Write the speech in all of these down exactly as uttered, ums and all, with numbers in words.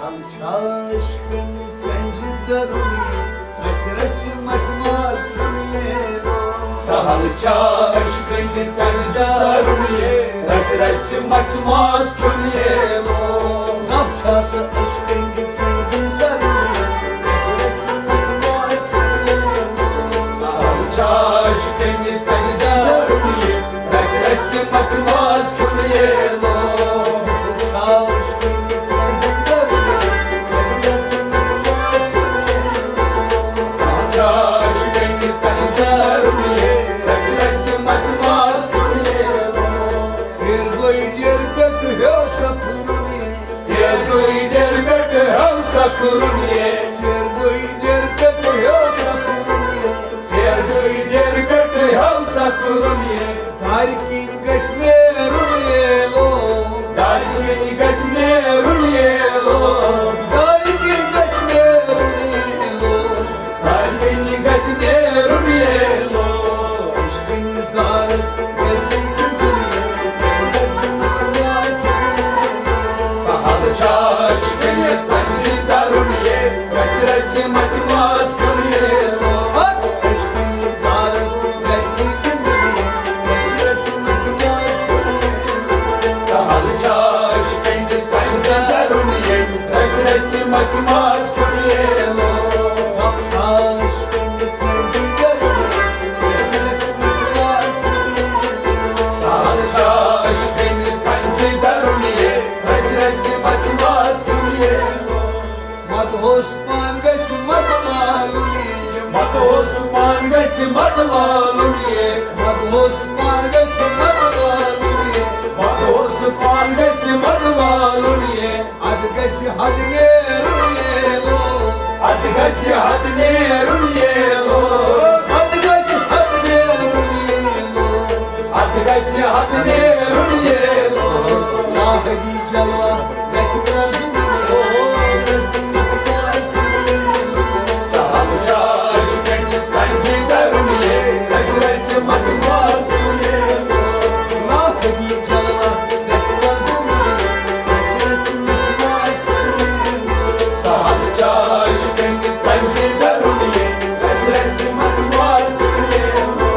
سہل چھا عشقن ژنجہِ درُن یہِ، اَسہِ رَژھِ مَژِ ماز کھیوٚن ییلو۔ سہل چھا عشقن ژنجہِ درُن یہِ، اَسہِ رَژھِ مَژِ ماز کھیوٚن ییلو۔ نَو چھا سا عشقن ژنجہِ درُن یہِ، اَسہِ رَژھِ مَژِ ماز کھیوٚن ییلو۔ سہل چھا عشقن ژنجہِ درُن یہِ، اَسہِ رَژھِ مَژِ ماز کھیوٚن ییلو۔ سہل چھا عشقن ژنجہِ درُن یہِ، اَسہِ رَژھِ مَژِ ماز کھیوٚن ییلو۔ سہل چھا عشقن ژنجہِ درُن یہِ، اَسہِ رَژھِ مَژِ ماز کھیوٚن ییلو۔ ژیر گٔے ڈیرٕ پٮ۪ٹھ ہیوٚو سا پھُرُن یہِ۔ ژیر گٔے ڈیرٕ پٮ۪ٹھ ہیوٚو سا پھُرُن یہِ۔ ژیر گٔے ڈیرٕ پٮ۪ٹھ ہیوٚو سا پھُرُن یہِ۔ ژیر گٔے ڈیرٕ پٮ۪ٹھ ہیوٚو سا پھُرُن یہِ۔ دارِ کِنۍ گژھِ نیرُن ییلو۔ دارِ کِنۍ گژھِ نیرُن ییلو۔ دارِ کِنۍ گژھِ نیرُن ییلو۔ دارِ کِنۍ گژھِ نیرُن ییلو۔ عشقٕنۍ زارس گژھِ گِنٛدُن ییلو۔ گژھِ مَژِ ماز کھیوٚن ییلو۔ سہل چھا عشقٕنۍ ژنجہِ درُن یہِ، گژھِ رَژھِ مَژِ ماز کھیوٚن ییلو۔ عشقٕنۍ زارس گژھِ گِنٛدُن ییلو۔ گژھِ رَژھِ مَژِ ماز کھیوٚن ییلو۔ سہل چھا عشقٕنۍ ژنجہِ درُن یہِ، گژھِ رَژھِ مَژِ ماز کھیوٚن ییلو۔ سہل چھا عشقٕنۍ ژنجہِ درُن یہِ، گژھِ رَژھِ مَژِ ماز کھیوٚن ییلو۔ مدہوس پان گژھِ متہٕ والُن یہِ۔ مدہوس پان گژھِ متہٕ والُن یہِ۔ مدہوس پان گژھِ متہٕ والُن یہِ۔ مدہوس پان گژھِ متہٕ والُن یہِ۔ اَدٕ گژھِ حد نیرُن ییلو۔ اَدٕ گژھِ حد نیرُن ییلو۔ اَدٕ گژھِ حد نیرُن ییلو۔ اَدٕ گژھِ حد نیرُن ییلو۔ ناحدی جلوہ گژھِ پرٛزُن ییلو۔ سہل چھا عشقٕنۍ ژنجہِ درُن یہِ، گژھِ رَژھِ مَژِ ماز کھیوٚن ییلو۔ ناحدی جلوہ گژھِ پرٛزُن ییلو۔ سہل چھا عشقٕنۍ ژنجہِ درُن یہِ، گژھِ رَژھِ مَژِ ماز کھیوٚن ییلو۔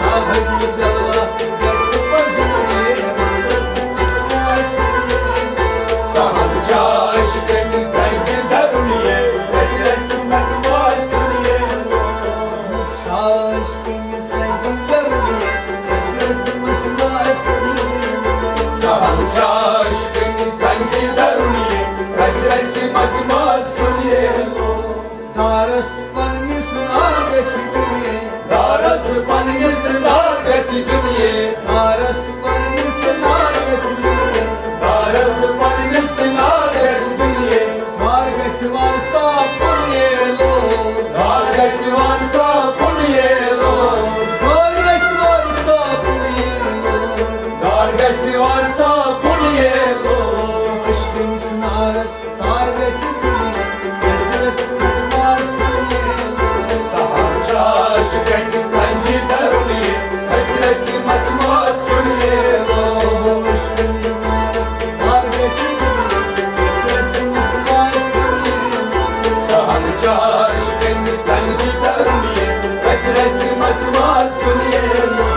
ناحدی جلوہ گژھِ پرٛزُن ییلو۔ سہل چھا عشقٕنۍ ژنجہِ درُن یہِ، گژھِ رَژھِ مَژِ ماز کھیوٚن ییلو۔ یُس چھا عشقٕنۍ ژنجہِ درُن یہِ، گژھِ رَژھِ مَژِ ماز کھیوٚن ییلو۔ سہل چھا عشقٕنۍ ژنجہِ درُن یہِ، گژھِ رَژھِ مَژِ ماز کھیوٚن ییلو۔ دارس پننِس نار گژھِ دیُن یہِ۔ دارس پننِس نار گژھِ دیُن یہِ۔ دارس پننِس نار گژھِ دیُن یہِ۔ دارس پننِس نار گژھِ دیُن یہِ۔ نار گژھِ وار صاف کھیوٚن ییلو۔ نار گژھِ وار صاف کھیوٚن ییلو۔ نار گژھِ وار صاف کھیوٚن ییلو۔ نار گژھِ وار صاف کھیوٚن ییلو۔ عشقٕنِس نارس تار گژھِ دیُن یہِ۔ گژھِ رَژھِ مَژِ ماز کھیوٚن ییلو۔ سہل چھا عشقٕنۍ ژنجہِ درُن یہِ، گژھِ رَژھِ مَژِ ماز کھیوٚن ییلو۔ عشقٕنِس نارس تار گژھِ دیُن یہِ۔ سہل چھا عشقٕنۍ ژنجہِ درُن یہِ، گژھِ رَژھِ مَژِ ماز کھیوٚن ییلو۔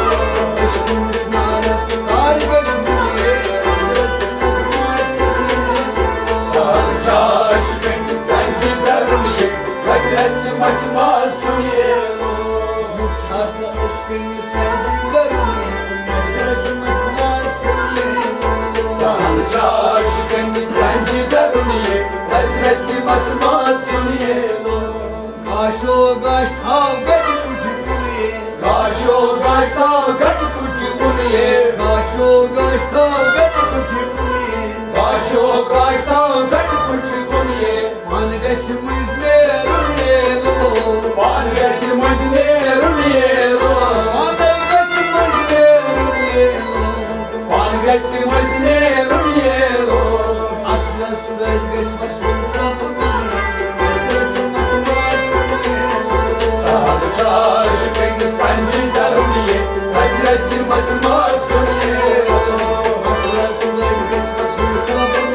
عشقٕنِس نارس تار گژھِ دیُن یہِ۔ سہل چھا عشقٕنۍ ژنجہِ درُن یہِ، گژھِ رَژھِ مَژِ ماز کھیوٚن ییلو۔ یُس ہسا عشقٕنۍ ژنجہِ درُن یہِ، گژھِ رَژھِ مَژِ ماز کھیوٚن ییلو۔ سہل چھا عشقٕنۍ ژنجہِ درُن یہِ، گژھِ رَژھِ مَژِ ماز کھیوٚن ییلو۔ گاشو گاش تھاو گٹہِ کُٹھِ کُنہِ۔ گاشو گاش تھاو گٹہِ کُٹھِ کُنہِ۔ گاشو گاش تھاو گٹہِ کُٹھِ کُنہِ۔ گاشو گاش تھاو گٹہِ کُٹھِ کُنہِ۔ پانہٕ گژھِ مٔنٛزۍ نیرُن ییلو۔ پانہٕ گژھِ مٔنٛزۍ نیرُن ییلو۔ پانہٕ گژھِ مٔنٛزۍ نیرُن ییلو۔ پانہٕ گژھِ مٔنٛزۍ نیرُن ییلو۔ اصلس سۭتۍ گژھِ پسند سپدُن۔ سہل چھا عشقٕنۍ ژنجہِ درُن یہِ، گژھِ رَژھِ مَژِ ماز کھیوٚن ییلو۔ اصلس سۭتۍ گژھِ پسند سپدُن۔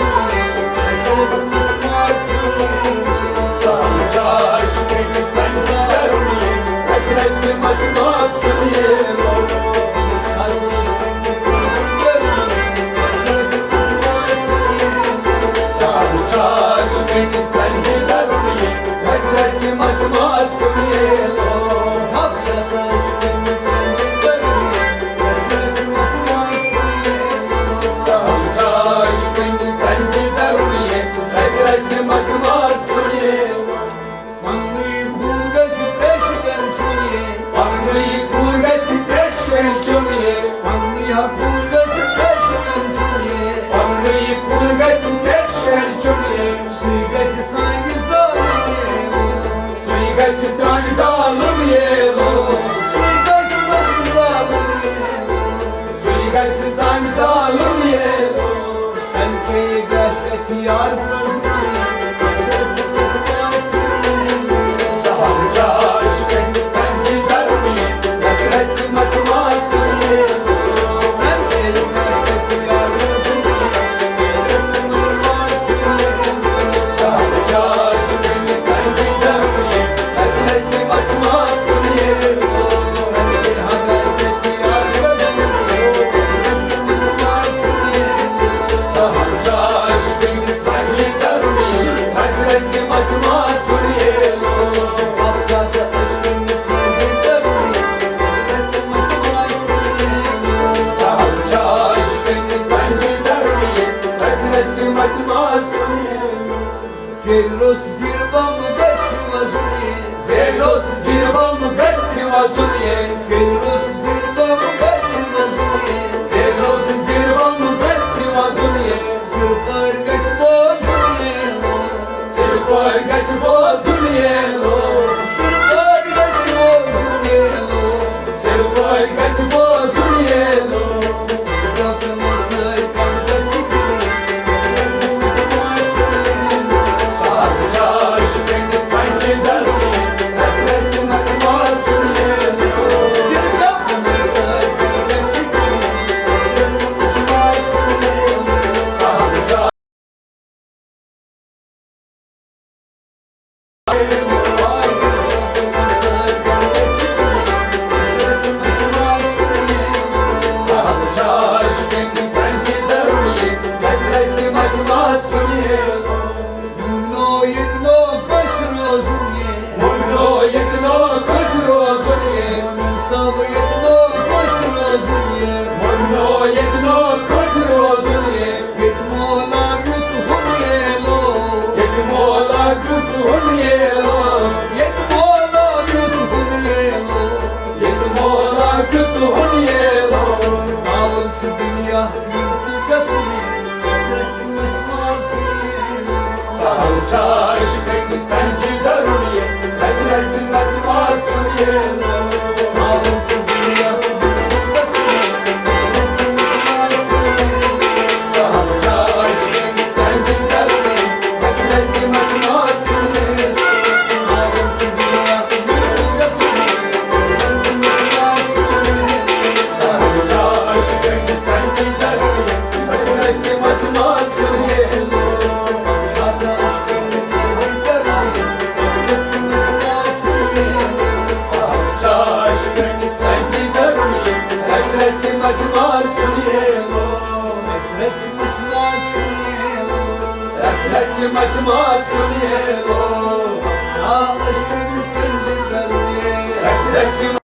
زیٖر روٚس زیٖر بم گژھِ وۄزُل یے۔ زیٖر روٚس زیٖر بم گژھِ وۄزُل یے۔ زیٖر روٚس زیٖر بم گژھِ وۄزُل یے۔ زیٖر روٚس زیٖر بم گژھِ وۄزُل یے۔ سُرٕ پٲٹھۍ گژھِ بوزُن یے لو۔ سُرٕ پٲٹھۍ گژھِ بوزُن یے لو۔ سُرٕ پٲٹھۍ گژھِ بوزُن یے لو۔ سُرٕ پٲٹھۍ گژھِ بوزُن یے لو۔ ییٚتہِ مولا کیُتھ ہُن یے لو۔ ییٚتہِ مولا کیُتھ ہُن یے لو۔ ییٚتہِ مولا کیُتھ ہُن یے لو۔ ییٚتہِ مولا کیُتھ ہُن یے لو۔ آوُن چھُ دُنیا یِم تہِ گژھُن یے۔ سہل چھا عشقٕکۍ ژنجہِ درُن یہِ۔ حضرت سٕنٛدس وازُن یے لو۔ آوُن چھُ دُنیا